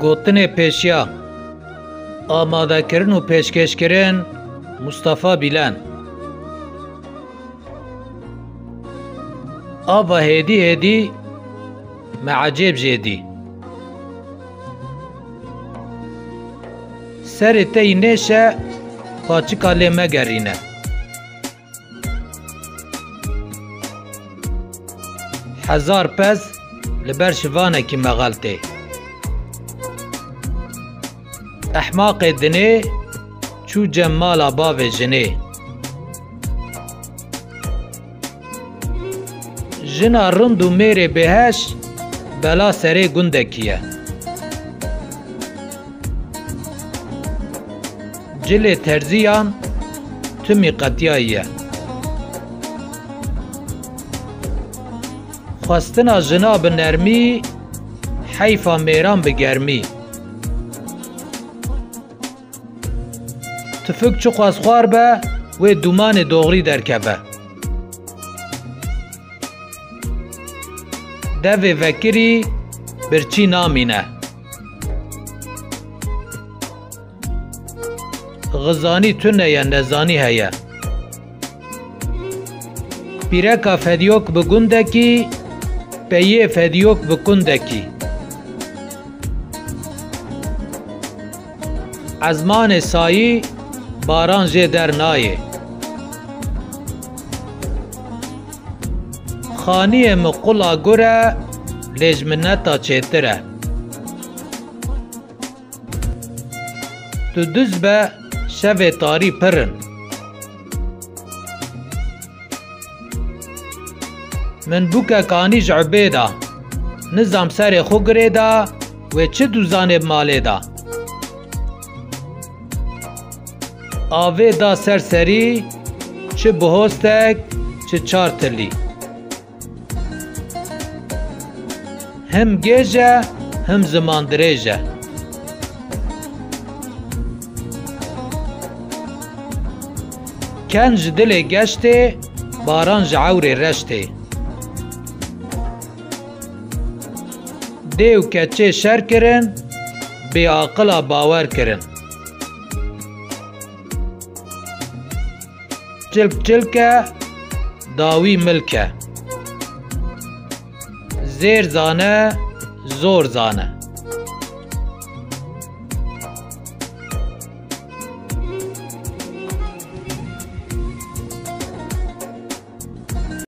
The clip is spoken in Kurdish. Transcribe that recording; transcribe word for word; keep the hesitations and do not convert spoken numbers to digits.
Gotinê pêşiya. Amadekirin û pêşkêşkirin Mustafa Bîlen. Ava hêdî hêdî me ecêb jê dî. Serê te yî nêşe, paçika lê megerîne. Hezar pez li ber şivanekî mexeltê. Ehmaqê dinê çû cem mala bavê jinê. Jina rind û mêrê bêheş bela serê gundekî ye. Cilê terziyan timî qetiyayî ye. Xwestina jina bi nermî, heyfa mêran bi germî. Tifik çiqas xwar be, wê dûmanê doxrî derkeve. Devê vekirî birçî namîne. Xizanî tune ye, nezanî heye. Pîreka fediyok bi gundekî, peyê fediyok bi kundekî. Ezmanê sayî baran jê der nayê. Xaniyê min qula gur e, lê ji min neta çêtir e. Tu diz be, şevê tarî pir in. Min bûkek anî ji ubê de. Nizam serê xwe girê de, wê çi dûzanê bi malê de. Avê da ser serî, çi bihostek, çi çar tilî. Him gêj e, him ziman dirêj e. Ken ji dilê geştê, baran ji ewrê reştê. Dê û keçê şer kirin, bêaqila bawer kirin. Çilk çilk e, dawî milk e. Zêr zane, zor zane.